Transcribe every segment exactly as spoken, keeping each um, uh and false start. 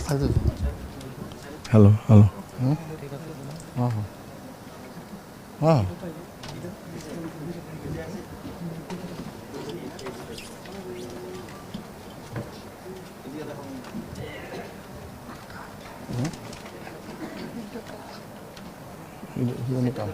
Hello, hello. Hmm? Ah. Ah. Hmm? Ini, ini, ini, Tom.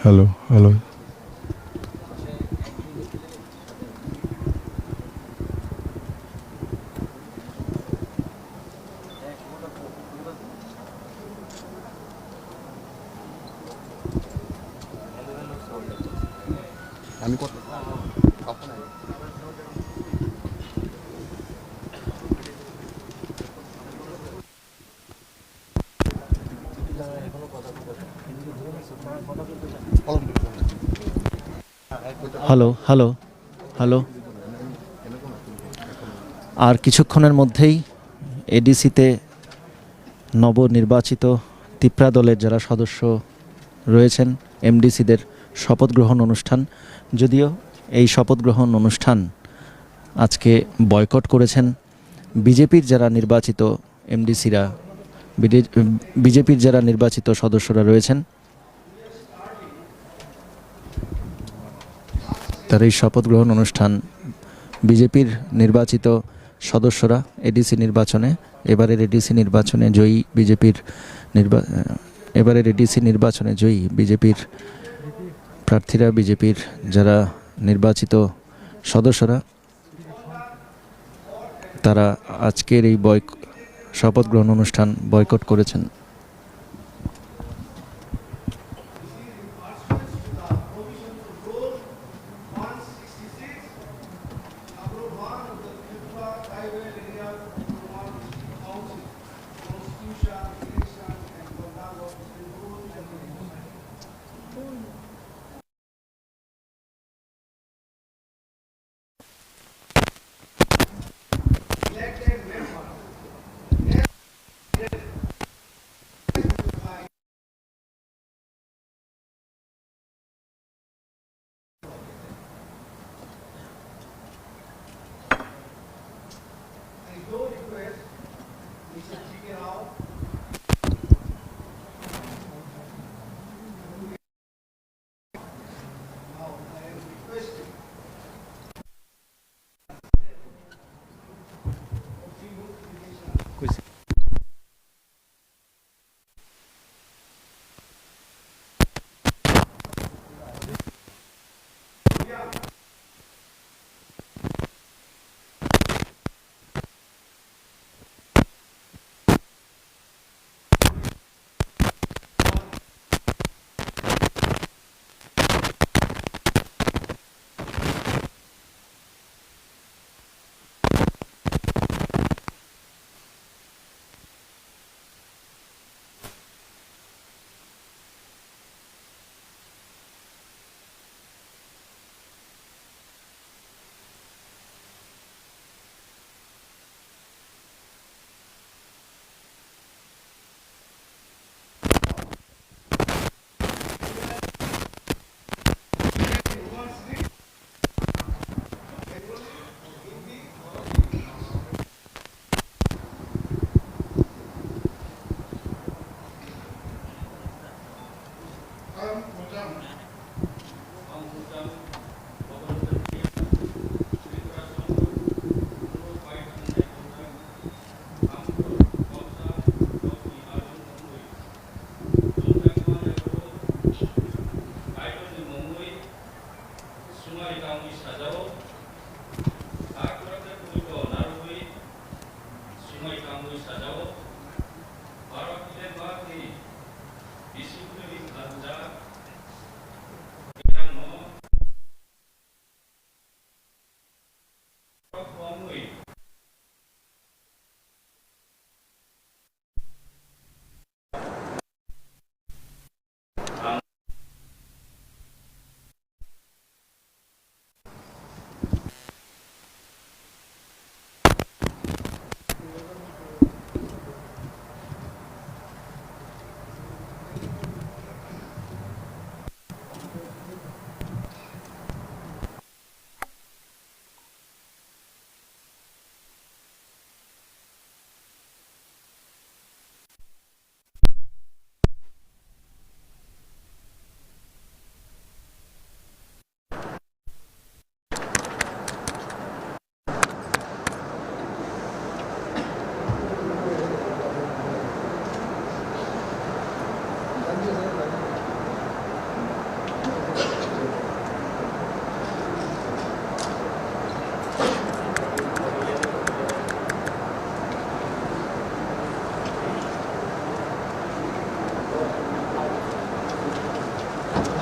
Hello, hello. Hello, hello, hello. আর কিছুক্ষণের মধ্যেই এডিসিতে নবনির্বাচিত তিপ্রা দলের যারা সদস্য রয়েছেন, এমডিসিদের শপথ গ্রহণ অনুষ্ঠান। যদিও এই শপথ গ্রহণ অনুষ্ঠান আজকে বয়কট করেছেন বিজেপির যারা নির্বাচিত এমডিসিরা, বিডে-, বিজেপির যারা নির্বাচিত সদস্যরা রয়েছেন, তার এই শপথ গ্রহণ অনুষ্ঠান বিজেপির নির্বাচিত সদস্যরা এডিসি নির্বাচনে, এবারের এডিসি নির্বাচনে জয়ী বিজেপির নির্বা-, এবারের এডিসি নির্বাচনে জয়ী বিজেপির প্রার্থীরা, বিজেপির যারা নির্বাচিত সদস্যরা, তারা আজকের এই বয়ক-, শপথ গ্রহণ অনুষ্ঠান বয়কট করেছেন।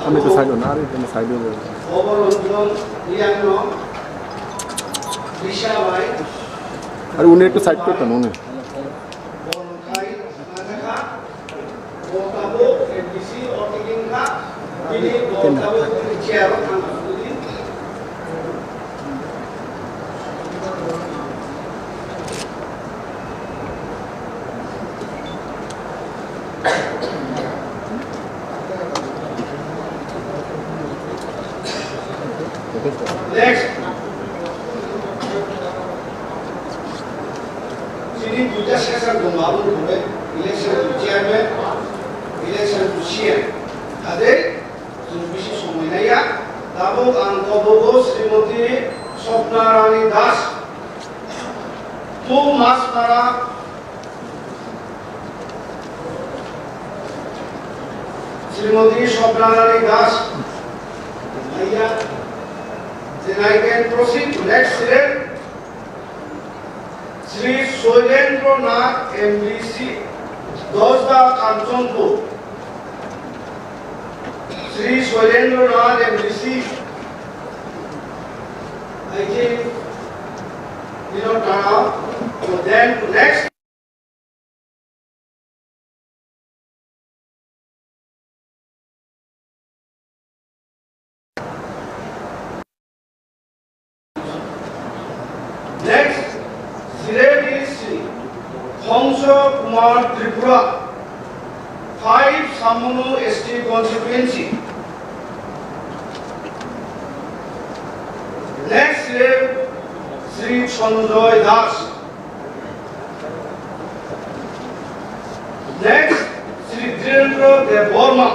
আমি তো সাইড না, আরে এখানে সাইডে যাবে। আরে উনি একটু সাইড করতেন, উনি। Next. Chini duita session tongo, aboni pore election to chairman, election to C M. Ade, chwng bisi somoi naiya. Tabuk ang kobogo Srimoti Swapna Rani Das, two Masnara, Srimoti Swapna Rani Das, naiya. Then I can proceed to next slide. Sri Soilendra Nath M D C, Dosda Kanchanpur. Sri Soilendra Nath M D C, I think, you know, turn out. So then next. Next, Siredi Sri Khongso Kumar Tripura, five Samunu S T constituency. Next, Sri Sanjoy Das. Next, Sri Dhirendra Debbarma,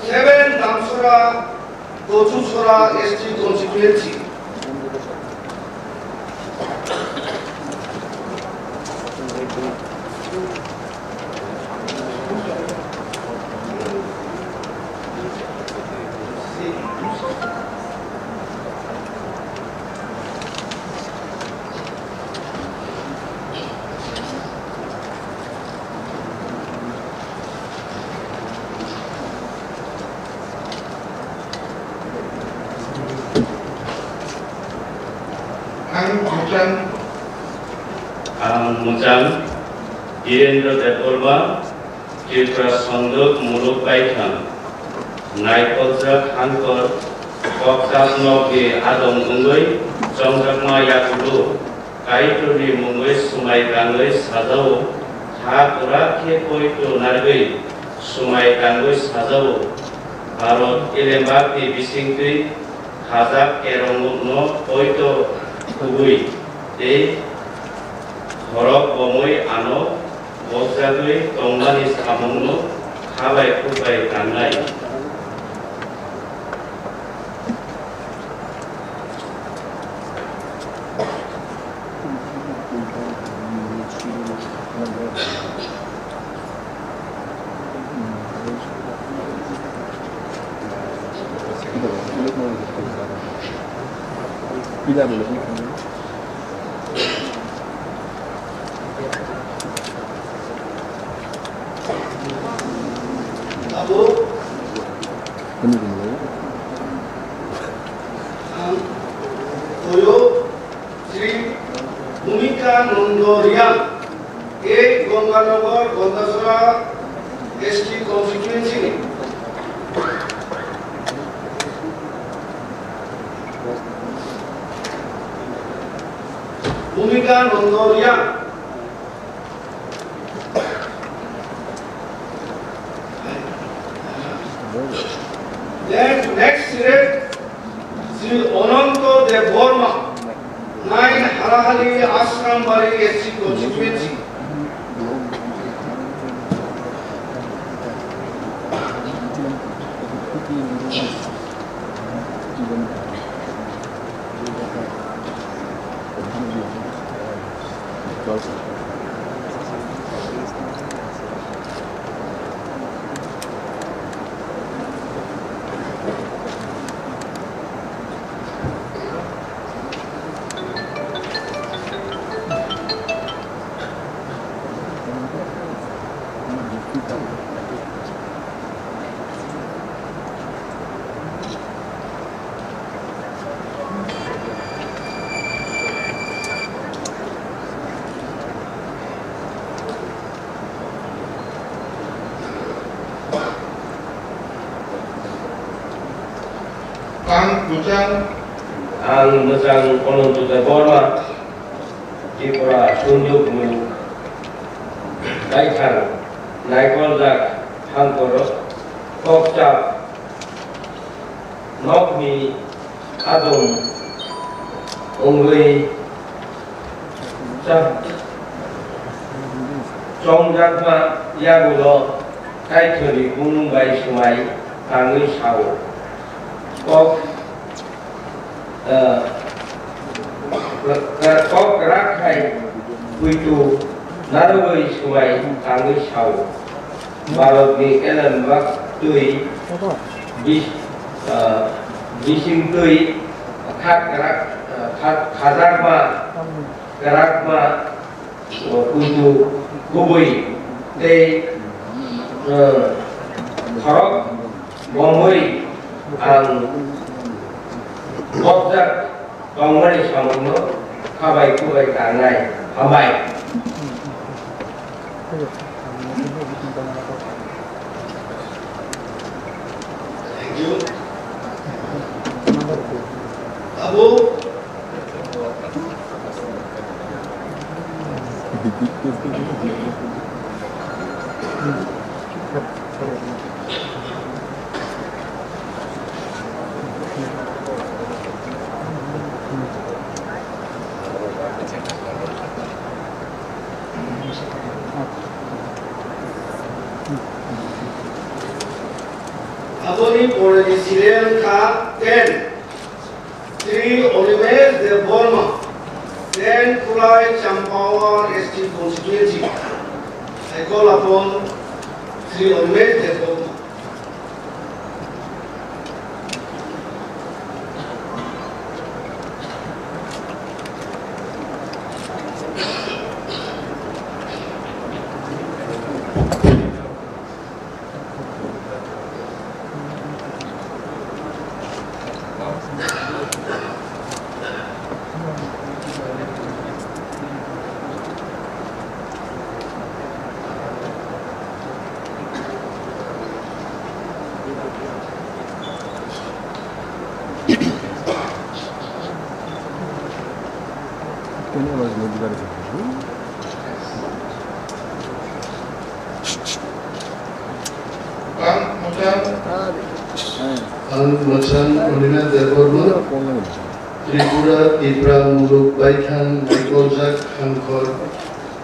seven Damsora Kochusora S T constituency. Ang Mujang. Ang Mujang, Birendra Debbarma, Tripura Songduk Muluk Baithang, naikokjak hankor, kokjak nokni adong wngwi chongjakma yakulu, Kaitorni mungwi swmai tangwi sajao, ha kwrak khe poito narwgwi swmai tangwi sajao. Bharat elembakni bisingtwi khajak kerongmukno poito khugwi tei khorok bomwi ano bokjagwi tongmani samungno kha bai khuk bai tangnai. Abo ang Toyo Sri Bhumika Nondo Riang, eight Ganganagar Gandachara S T constituency ni. Bhumika Nondo Riang. Then next slide, Sri Ananto Debbarma, nine Harahali Ashrambari S C constituency. Muchang. Ang Muchang Ananto Debbarma, Tripura Sundukmung Baithang Naikoljak Hangkor Kokchap nokni adong wngwi cha-, chongjakma yagulo Kaitorni bumung bai swmai tangwi sao. Kok, eh, kok kwrak khai puitu narwgwi swmai tangwi sao. Bharatni elembak twi bis-, ah, bising twi kha kwrak, ah, kha-, khajakma kwrakma, ah, kuitu kubui tei, ah, khorok bomwi ang bokjak tongmani samungno khabai kubai tangnai. Hambai. Thank you. Abo. Aboni poreni serial wngkha ten. Shri Animesh Debbarma, ten Khulai Champawar S T constituency. I call upon Shri Animesh Debbarma. Ang Muchang Ananto Debbarma, Tripura Tipra Muluk Baithang Naikoljak Hangkor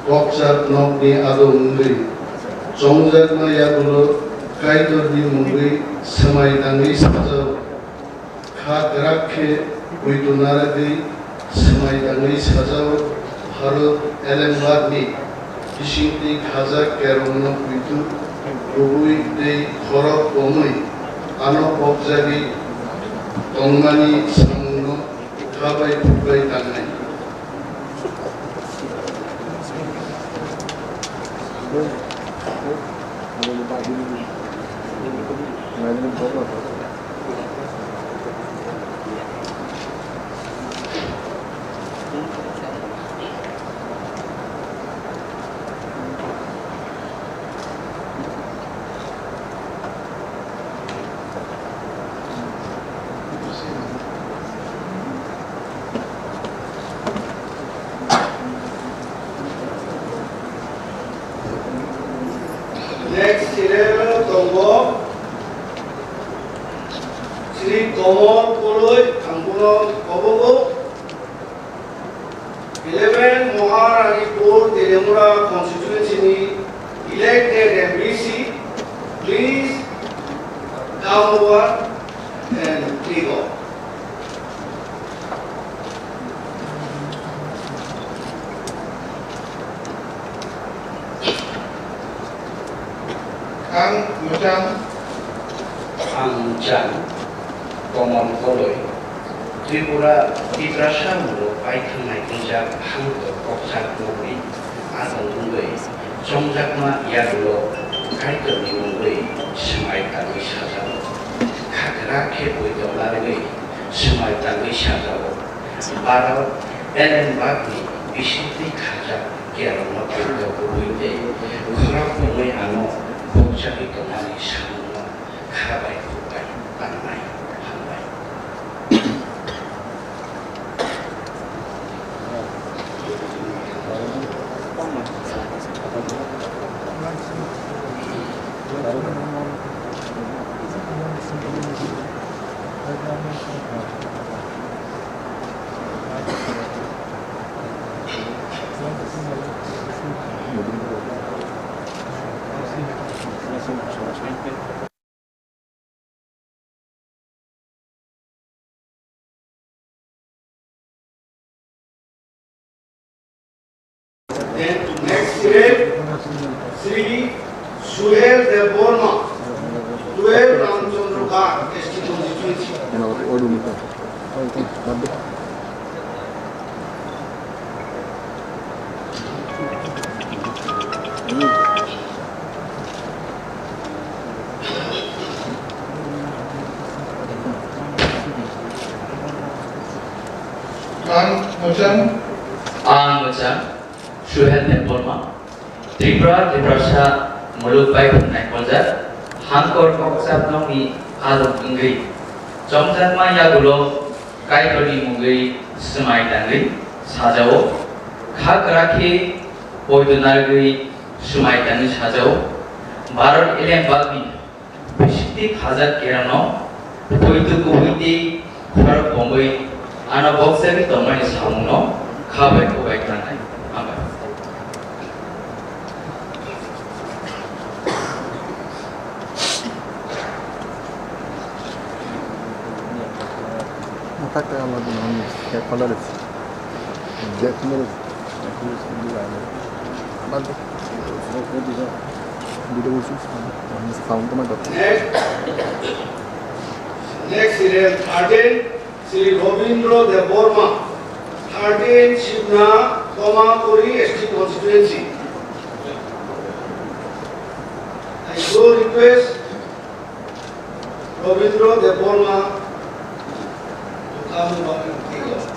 Kokchap nokni adong wngwi chongjakma yagulo Kaitorni mungwi swmai tangwi sajao. Kha kwrak khe puitu narwgwi swmai tangwi sajao. Bharat elembakni bisingtwi khajak kerongno puitu kubui tei khorok bomwi ano pokjagwi tongmani samungno kha bai phuk bai tangnai. Next serial tongo Shri Komol Koloi, ang bono kobogo. Eleven Maharani Pur Telemura constituency ni elected M D C, please come over and take off. Ang Muchang. Ang Muchang. Komon Koloi. Tripura Tiprasa mungno paithang naikungjak hangto kokjak nokni adong wngwi chongjakma yagulo Kaitorni mungwi swmai tangwi sajao. Kha kwrak khe poito narwgwi swmai tangwi sajao. Bharat elembakni bisingtwi khajak kerongno poito kubui tei khorok wngwi ano bokjagwi tongmani samungno kha bai khuk bai tangnai. Hambai. Then next event, Shri Suhel Debbarma, twelve Ramchandra Ghat, S T constituency. Ang Mochang. Ang Mochang, Suhel Debbarma, Tripura, Tiprasa, Muluk bai khumnai koljak, Hangkor Kokchap nokni adong wngwi, chongjakma yagulo Kaitorni mungwi swmai tangwi sajao, kha kwrak khe poito narwgwi swmai tangwi sajao, Bharat elem bagni bisingtwi khajak kerongno poito kubui tei khorok bomwi ano boksagwi tongmani samungno kha bai kubai tangnai. Hambai. Attack kaya lagi nani, kayak color itu. Jack color itu. Jack color itu, dua ada. Bantu. Video khusus, sound teman dapat. Next, next serial thirteen, Shri Robindra Debbarma, thirteen Shivna, Komakori S T constituency. I so request Robindra Debbarma to come over and take over.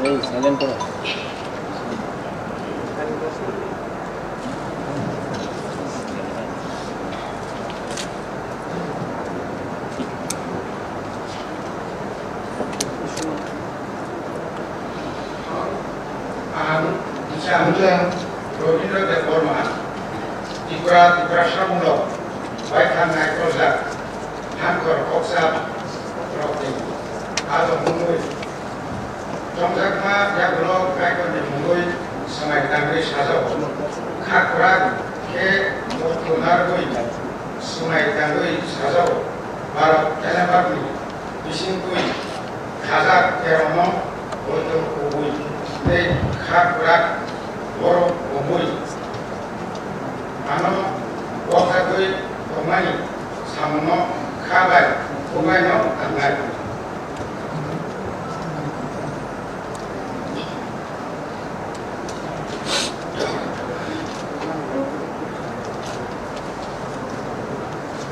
Hey, silent koro. Ang Bwsa Mujang Robindra Debbarma, Tripura, Tiprasa mungno baithang naikolkha, Hangkor Kokchap rokni abo mungwi chongjakma yagulo Kaitorni mungwi swmai tangwi sajao. Kha kwrak khe poito narwgwi swmai tangwi sajao. Bharat elem bagni bisingtwi khajak kerongno poito kubui tei kha kwrak borok kubui ano bokhagwi tongmani samungno kha bai bubaino tangnai.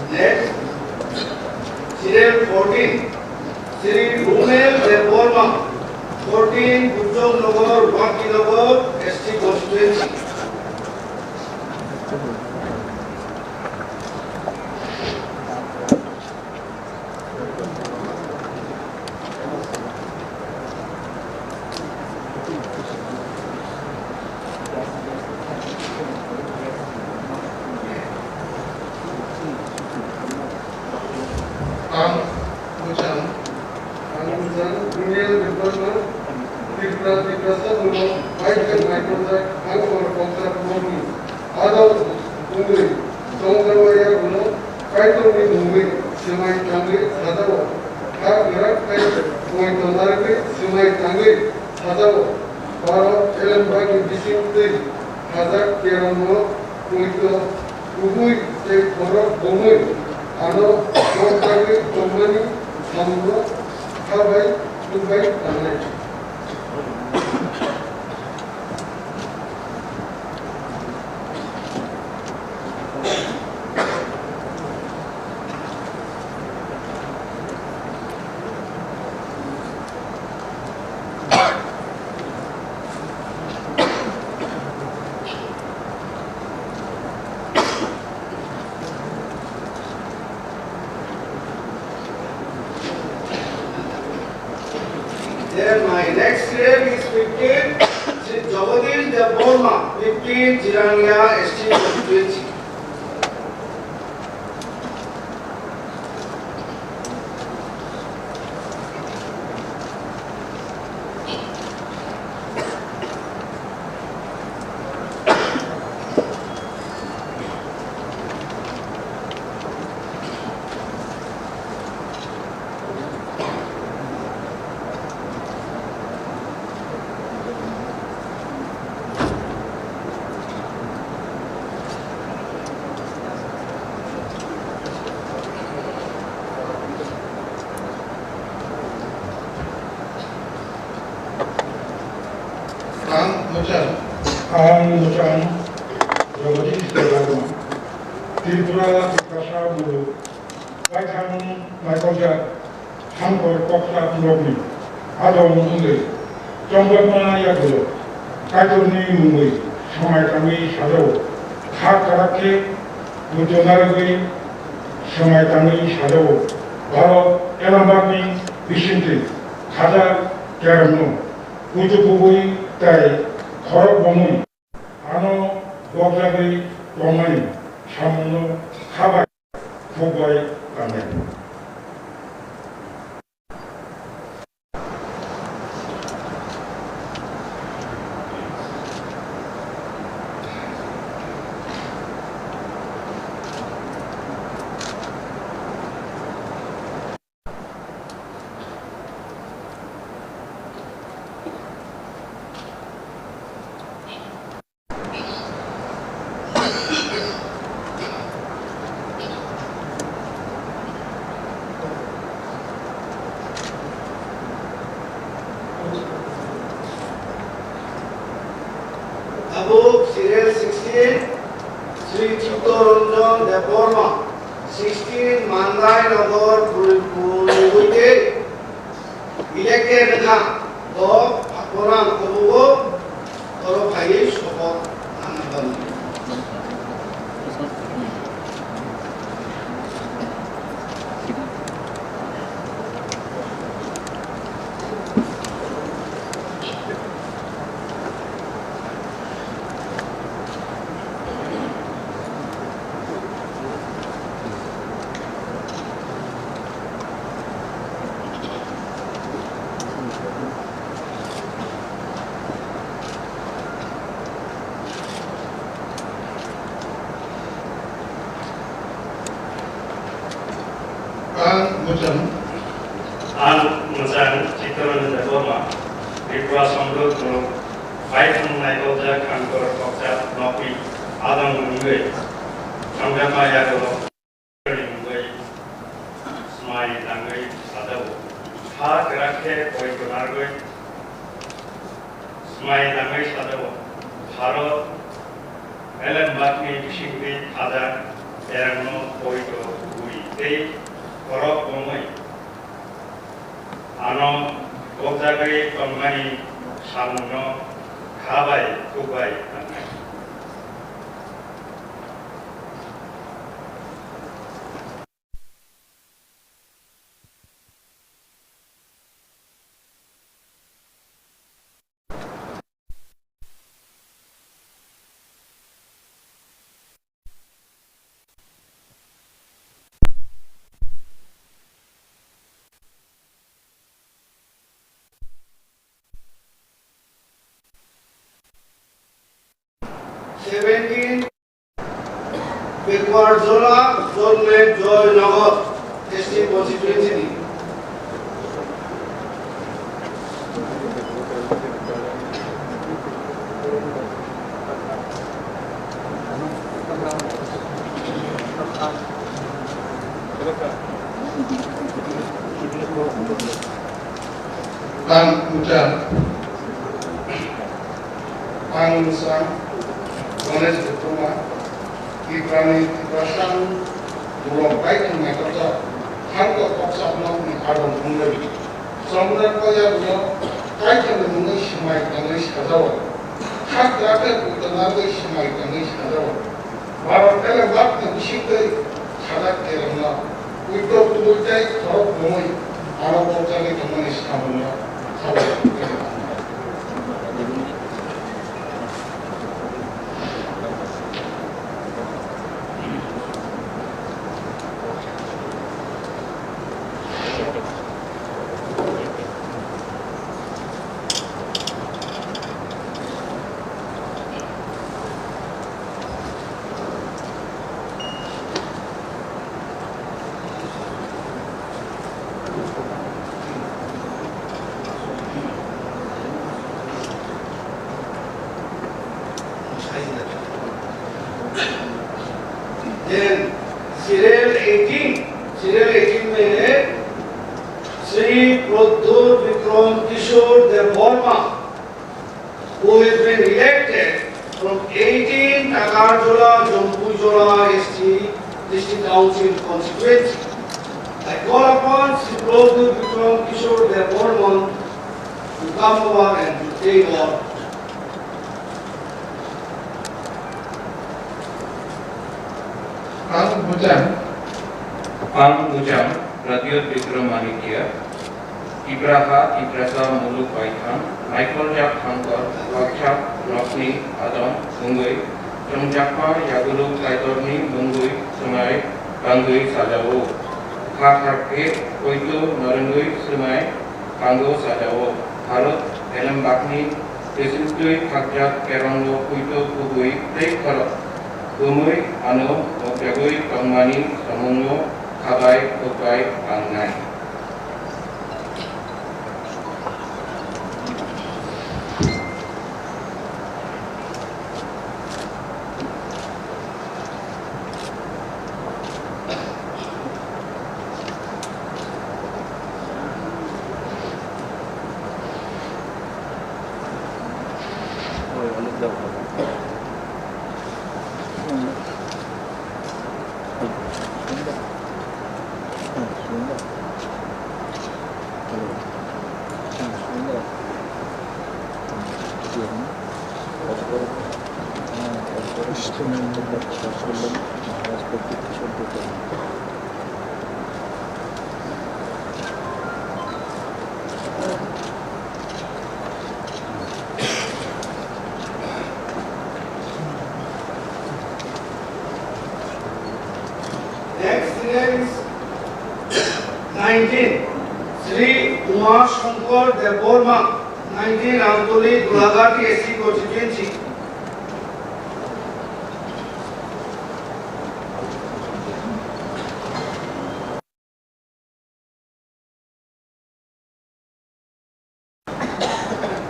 Next, serial fourteen, Shri Rumel Debbarma, fourteen Bujjong Nagar, Wangkinagar, S T constituency. Ang Bujang, ang Bujang, Daniel Debbarma, Tripura, Tiprasa mungno baithang naikolkha, ang Hangkor Kokchap mungni adong wngwi tongjakma yagulo Kaitorni mungwi swmai tangwi sajao. Kha kwrak tei poito narwgwi swmai tangwi sajao. Bharat elem bagni bisingtwi khajak kerongno poito kubui tei borok bomwi ano bokhagwi tongmani samungno kha bai bubai tangnai. Then my Next slave is fifteen, Shri Jagadish Debbarma, fifteen, Jirania S T constituency. Ang Muchang. Ang Muchang. Jagadish Debbarma. Tripura Tiprasa Mulu. Baithang naikojak Hangkor Koksa Blockni adong wngwi chongjakma yagulo Kaitorni mungwi swmai tangwi sajao. Kha kwrak khe bujo narwgwi swmai tangwi sajao. Bharat Elambakni bisingtwi khajak kerongno kuchuk kubui tei khorok bomwi. Ano bokjagwi tongmani samungno kha bai khuk bai tangnai. Tabuk serial sixteen, Sri Chittaranjan Debbarma, sixteen, Mandai Nagar, Puri-, Puri-, Puri-, Elected wngkha, bo, borang kobugo, oro phaiwi support nangna bagwi. Ang Muchang. Ang Muchang Chittaranjan Debbarma, Tripura Samruk Muruk, Baithang Naikojak Hangkor Koksa Nokni adong wngwi chongjakma yagulo. Ni mungwi swmai tangwi sajao. Kha kwrak khe poito narwgwi swmai tangwi sajao. Bharat Elembakni bisingtwi khajak erangno poito kubui tei khorok bomwi ano bokjagwi tongmani samungno kha bai khuk bai tangnai. Seventeen, Pekuarjora, Jotme, Joynagar, S T constituency ni. Ang Muchang, ang Muchang, Ganesh Debbarma, Tiprani Tiprasa Muruk Baithang Naikojak Hangkor Koksa Nokni adong wngwi. Chongjakma yagulo Kaitorni mungwi swmai tangwi sajao. Kha kwrak khe buito narwgwi swmai tangwi sajao. Bharat Elembakni bisingtwi khajak kerongno uitok tubui tei khorok bomwi ano bokjagwi tongmani samungno kha bai. Then serial eighteen, serial eighteen में है श्री प्रद्युत विक्रम किशोर Debbarma, who has been elected from eighteen Takarjala Jampuijala S T District Council constituency. I call upon Shri Pradyut Bikram Kishore Debbarman to come over and to take over. Ang bujang, ang bujang, Pradyut Bikram Manikya. Tipraha, Tiprasa muluk baithang, naikoljak thangkor, khoroksa nokni adong wngwi, chongjakma yaguluk Kaitorni mungwi swmai tangwi sajao. Kha kha khe poito norwngwi swmai tango sajao. Bharat elembakni bisingtwi khakjak kerongno poito kubui tei khorok bumui ano mokjagwi tongmani samungno khabai khukbai tangnai. Next is nineteen, Shri Uma Shankar Debbarma, nineteen Ramtoli, Gulaghat S C constituency.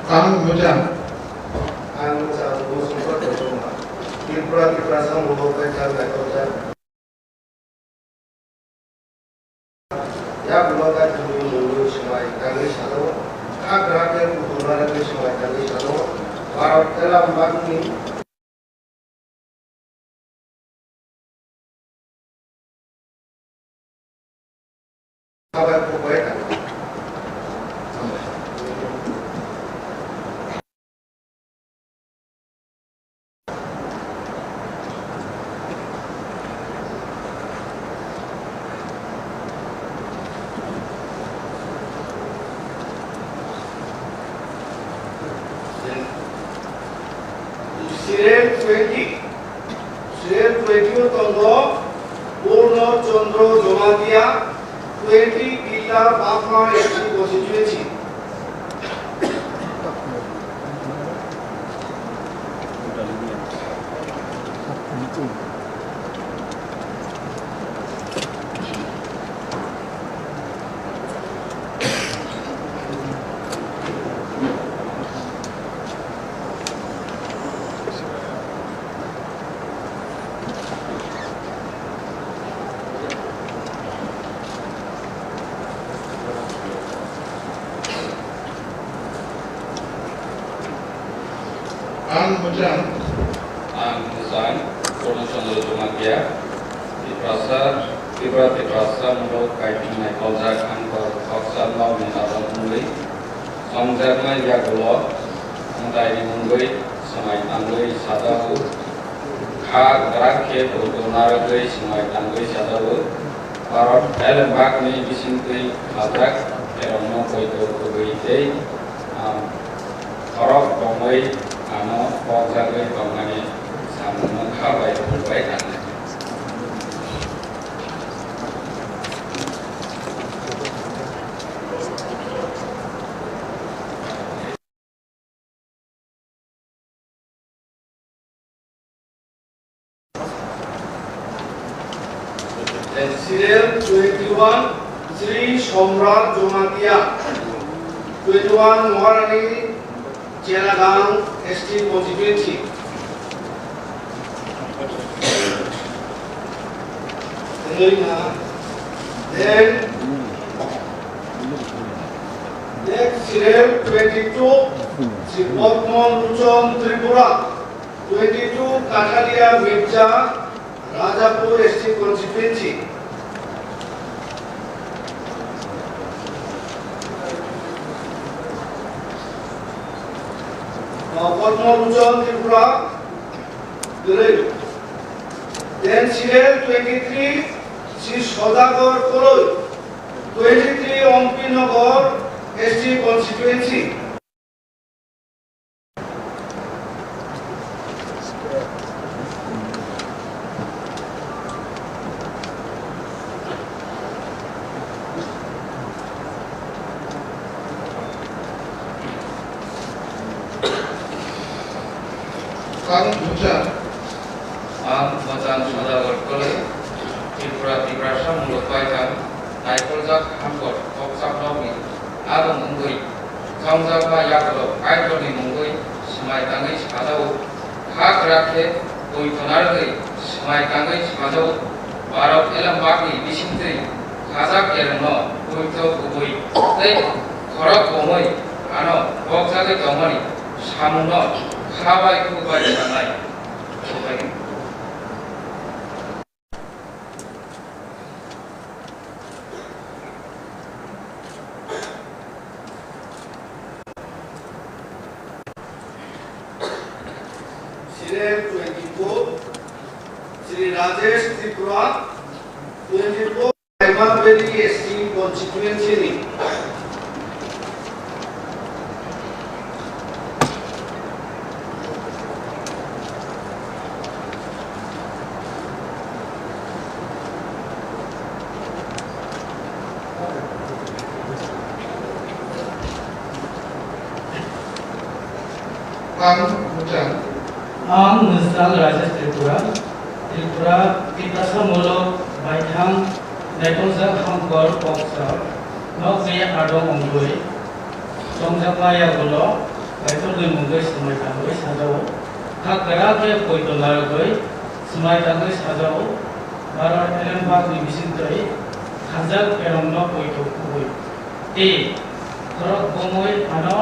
Ang bujang. Ang bujang, Bujang Songkor Debbarma. Tripura, Tiprasa muluk baithang naikoljak. Yagulo gaithangni mungwi swmai tangwi sano, kha gra khe kuthumnarokni swmai tangwi sano, Bharat elembakni Serial twenty, serial twenty o tongo Purno Chandra Jamatia, twenty Killa Bakma S C constituency. Ang bujang. Ang bujang, Purno Chandra Jamatia, Tiprasa, Tripura Tiprasa muluk kaiting naikoljak ang kor khoroksa nokni adong wngwi, songjaknai yagulo mwtaini mungwi swmai tangwi sajao, kha gra khe kuthumnarokni swmai tangwi sajao. Bharat elembakni bisingtwi khajak kerongno poito kubui tei, um, khorok romwi ano pokjagwi tongmani samungno kha bai phunukbai thangnai. Serial twenty-one, Sri Somrat Jamatia, twenty-one Maharani Cheragang S T constituency. Then, next serial twenty-two, Sri Padma Lochon Tripura, twenty-two Kathalia Mirza, Rajapur S T constituency. Uh, Padma Lochon Tripura, Then serial twenty-three, Sri Sodagar Koloi, twenty-three Ompi Nagar, S T constituency. Ang Bhutan. Ang Bhutan Sodagar Koloi, Tripura, Tiprasa Muluk Baithang, Naikoljak Hamkor, Kokchap Nokni, Abong Wngwi, Thongjakma Yagulo, Kaitorni Mungwi, Swmai Tangwi Sajao, Kha Kwrak Khe, Bui Tonargwi, Swmai Tangwi Sajao, Barok Elembakni Bisingtwi, Khajak Kerongno, Buitho Kubui, Tei Khorok Bomwi, Ano Bokjagwi Tongmani, Samungno, Kha Bai Khuk Bai Sanai. Serial twenty-four, Sri Rajesh Tripura, twenty-four. Kaima Valley S C constituency ni. Ang Bhutan. Ang Mwsal Rajesh Tripura. Tripura, Tiprasa Muluk Baithang, Naikoljak Hamkor Kokchap, Nokni Adong Wngwi, Thongjakma Yagulo, Kaitorni Mungwi Swmai Tangwi Sajao, Kha Kwrak Khe Bui Tonargwi, Swmai Tangwi Sajao, Barok Elembakni Bisingtwi, Khajak Kerongno Buitho Kubui. Tei khorok bomwi ano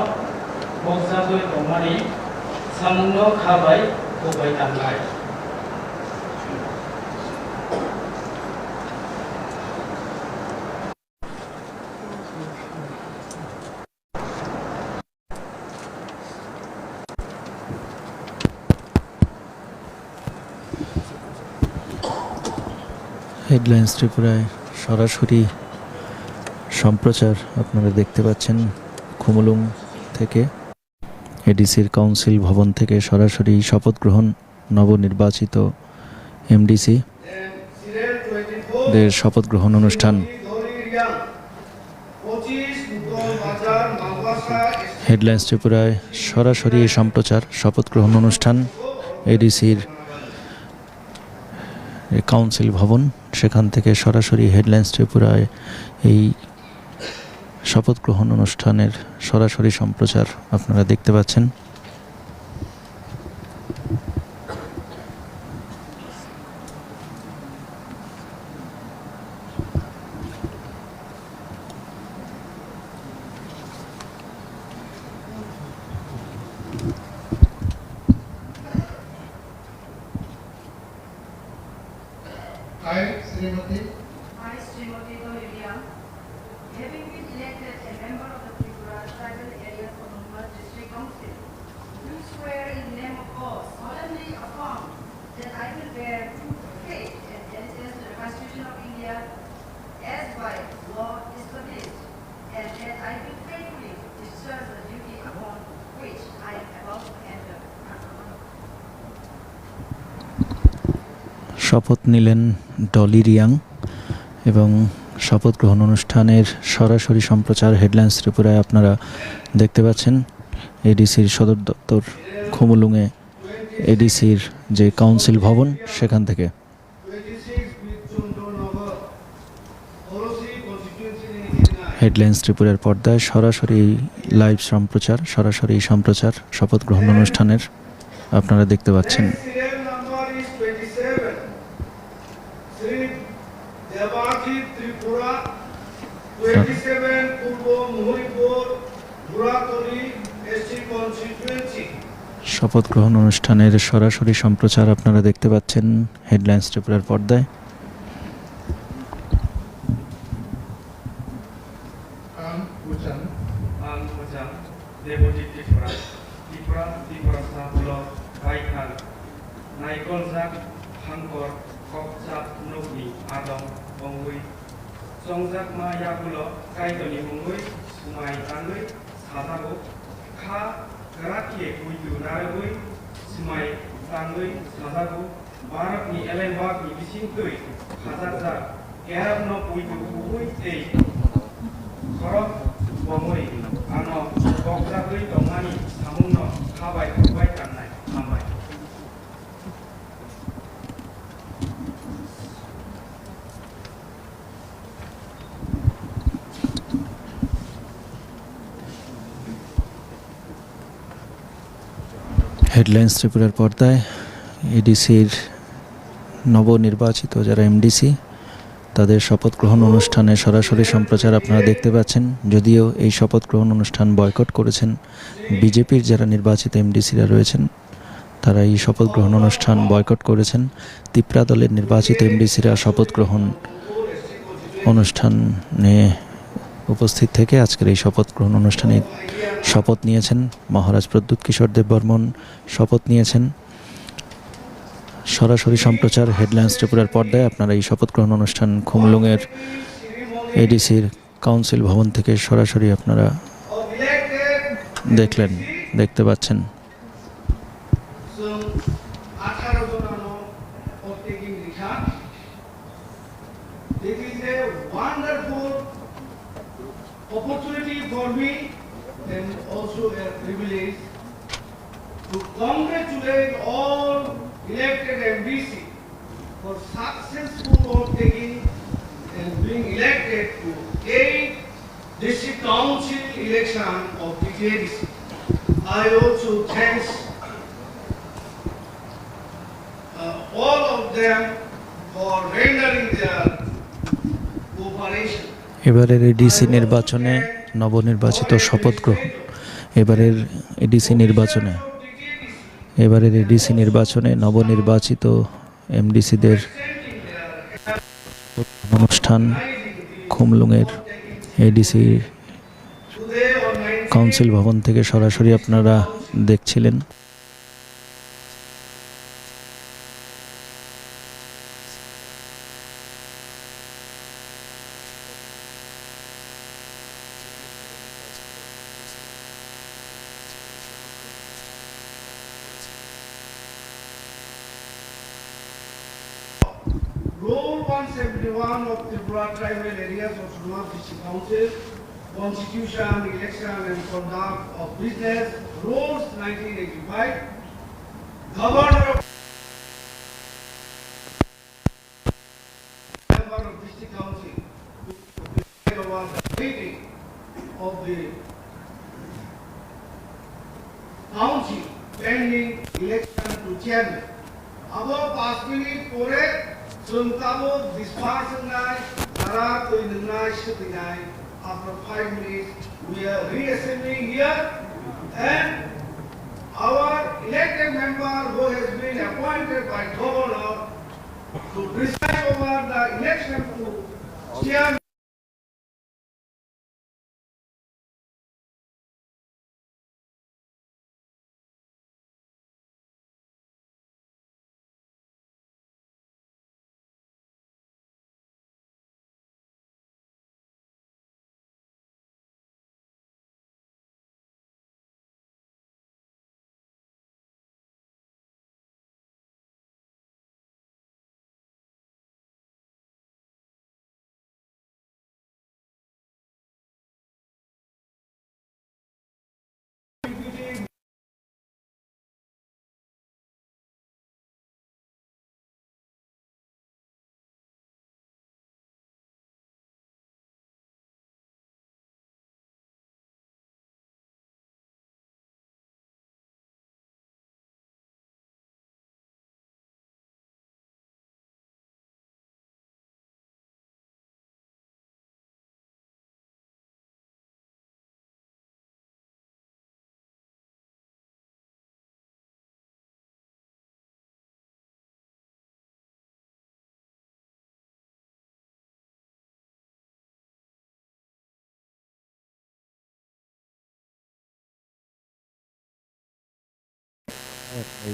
bokjagwi tongmani samungno kha bai khuk bai tangnai. Headlines ত্রিপুরায় সরাসরি সম্প্রচার আপনারা দেখতে পাচ্ছেন খুমুলুং থেকে। এডিসির কাউন্সিল ভবন থেকে সরাসরি শপথ গ্রহণ নবনির্বাচিত এমডিসি দের শপথ গ্রহণ অনুষ্ঠান। হেডলাইন্স ত্রিপুরায় সরাসরি সম্প্রচার শপথ গ্রহণ অনুষ্ঠান এডিসির কাউন্সিল ভবন, সেখান থেকে সরাসরি হেডলাইন্স ত্রিপুরায় এই শপথ গ্রহণ অনুষ্ঠানের সরাসরি সম্প্রচার আপনারা দেখতে পাচ্ছেন। I, Srimati. I, Srimati Dolly Reang, having been elected a member of the Tripura Tribal Areas Autonomous District Council, do swear in name of God, solemnly affirm that I will bear true faith and allegiance to the Constitution of India as by law established, and that I will faithfully discharge the duty upon which I am about to enter. শপথ নিলেন ডলি রিয়াং এবং শপথ গ্রহণ অনুষ্ঠানের সরাসরি সম্প্রচার হেডলাইন্স ত্রিপুরায় আপনারা দেখতে পাচ্ছেন এডিসির সদর দপ্তর খুমুলুঙে এডিসির যে কাউন্সিল ভবন সেখান থেকে। হেডলাইন্স ত্রিপুরার পর্দায় সরাসরি লাইভ সম্প্রচার, সরাসরি সম্প্রচার শপথ গ্রহণ অনুষ্ঠানের আপনারা দেখতে পাচ্ছেন। Serial number is twenty-seven. Sri Debajit Tripura, twenty seven Purbo Muhuripur, Buratoli S C constituency. শপথ গ্রহণ অনুষ্ঠানের সরাসরি সম্প্রচার আপনারা দেখতে পাচ্ছেন হেডলাইন্স ত্রিপুরার পর্দায়। Ang Uchan. Ang Uchan, Debojit Tripura, Tripura, Tiprasa Block, Baithang, Naikoljak, Hangkor, Kokchap, Nokni, Adong, Bongwi, Chongjakma, Yagulo, Kaitorni mungwi, Swmai, Tangwi, Sajago, Kha, Kwrak khe, Buitu, Narwgwi, Swmai, Tangwi, Sajago, Bharatni elembakni bisingtwi khajakjak Kerabno puitu kubui tei khorok bomwi ano kokjagwi tongmani samungno kha bai khukbai tangnai. Hambai. Headlines ত্রিপুরার পর্দায় এডিসির নবনির্বাচিত যারা এমডিসি, তাদের শপথ গ্রহণ অনুষ্ঠানে সরাসরি সম্প্রচার আপনারা দেখতে পাচ্ছেন। যদিও এই শপথ গ্রহণ অনুষ্ঠান বয়কট করেছেন বিজেপির যারা নির্বাচিত এমডিসিরা রয়েছেন, তারা এই শপথ গ্রহণ অনুষ্ঠান বয়কট করেছেন। তিপ্রা দলের নির্বাচিত এমডিসিরা শপথ গ্রহণ অনুষ্ঠানে উপস্থিত থেকে আজকের এই শপথ গ্রহণ অনুষ্ঠানে শপথ নিয়েছেন। মহারাজ প্রদ্যুৎ কিশোর দেববর্মন শপথ নিয়েছেন। সরাসরি সম্প্রচার হেডলাইন্স ত্রিপুরার পর্দায় আপনারা এই শপথ গ্রহণ অনুষ্ঠান খুমলুঙের এডিসির কাউন্সিল ভবন থেকে সরাসরি আপনারা দেখলেন, দেখতে পাচ্ছেন। Chwng atharo jonano oath taking rikha. It is a wonderful opportunity for me and also a privilege to congratulate all elected M D C for successful oath taking and being elected to eight District Council election of the T T A D C. I also thanks, uh, all of them for rendering their cooperation. এবারের এডিসি নির্বাচনে নবনির্বাচিত শপথ গ্রহণ। এবারের এডিসি নির্বাচনে, এবারের এডিসি নির্বাচনে নবনির্বাচিত এমডিসিদের অনুষ্ঠান খুমলুঙের এডিসি কাউন্সিল ভবন থেকে সরাসরি আপনারা দেখছিলেন। Rule one seventy-one of Tripura Tribal Areas Autonomous District Council, Constitution, Election and Conduct of Business, Rules nineteen eighty-five, Governor of Member of District Council to preside over the meeting of the Council pending election to chairman. Abo panch minute pore chwng tabuk disperse wngnai, jara twi nwngnai, swtwinai. After five minutes, we are reassembling here and our elected member who has been appointed by governor to preside over the election to chairman. Sir.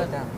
Sir.